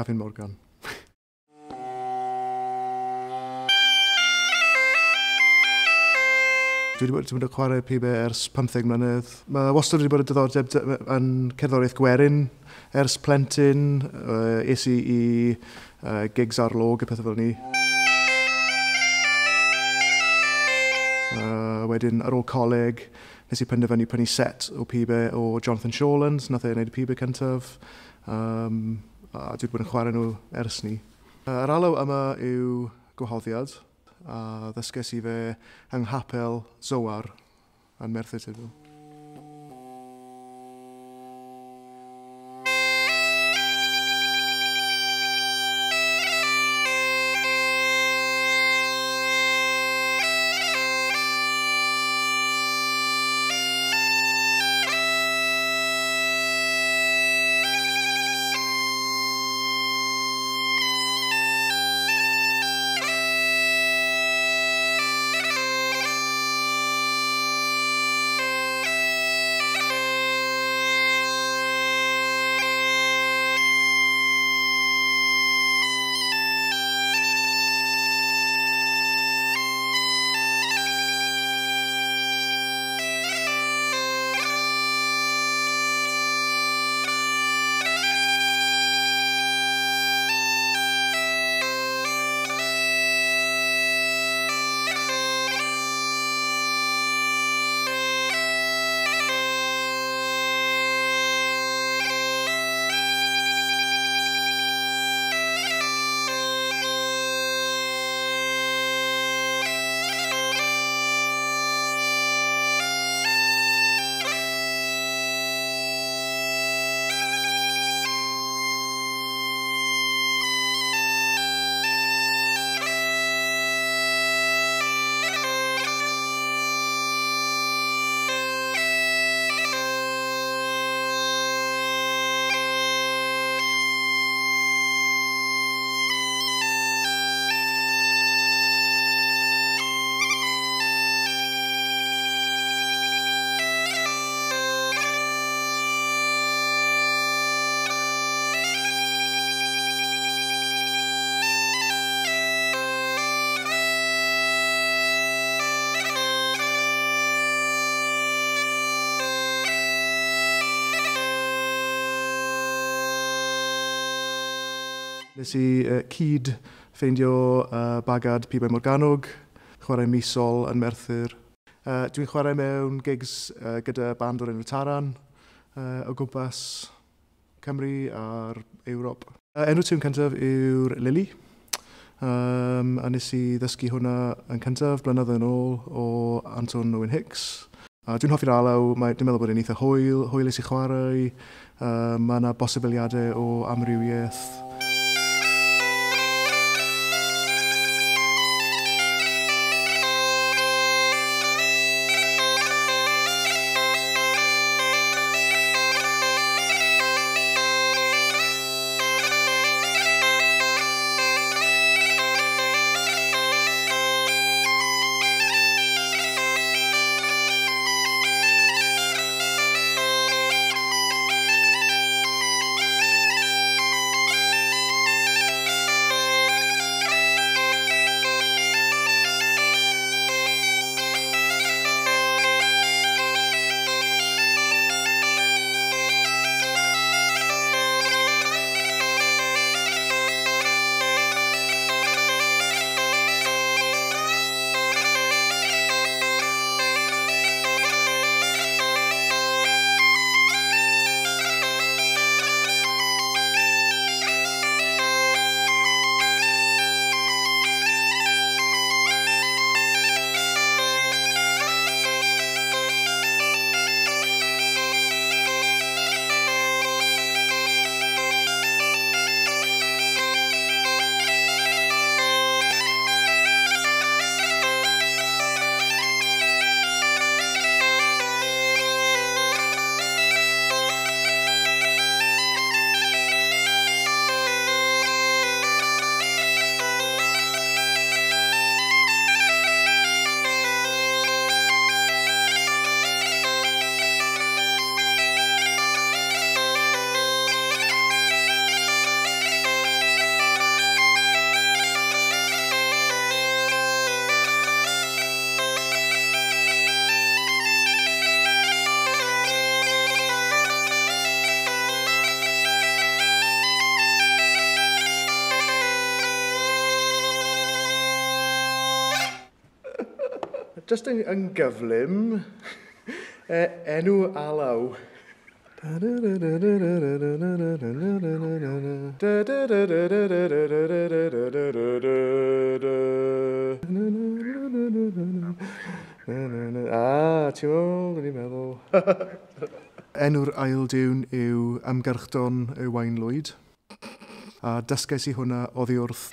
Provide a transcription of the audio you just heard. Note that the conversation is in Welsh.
Gavin Morgan. Dwi wedi bod yn chwarae pibau ers 15 mlynedd. Mae wastad wedi bod yn diddordeb yn cerddoriaeth gwerin ers plentyn. Es i i gigs ar log a pethau fel ni. Wedyn ar ôl coleg, nes i penderfynu prynu set o pibau o Jonathan Shawland, nath e wneud y pibau cyntaf. A dwi wedi bod yn chwarae nhw ers ni. Yr alaw yma yw Gwahoddiad, a ddysges i fe yng Nghapel Zoar yn Merthyr Tudful. Nes i cyd ffeindio bagad Pibau Morgannwg, chwarae misol yn Merthyr. Dwi'n chwarae mewn gigs gyda band o'r enw Taran o gwmpas Cymru a'r Ewrop. Enw tiwn cyntaf yw'r Lily, a nes i ddysgu hwnna yn cyntaf blynyddoedd yn ôl o Anton Owen Hicks. Dwi'n hoffi'r alaw, dwi'n meddwl bod e'n eitha hwylus i chwarae, mae yna bosibiliadau o amrywiaeth. Just yn gyflym, enw alaw. Ah, ti'n meddwl, dwi'n meddwl. Enw'r ail diwn yw Ymgyrchdon y Waun Lwyd. A dysgais i hwnna oddi wrth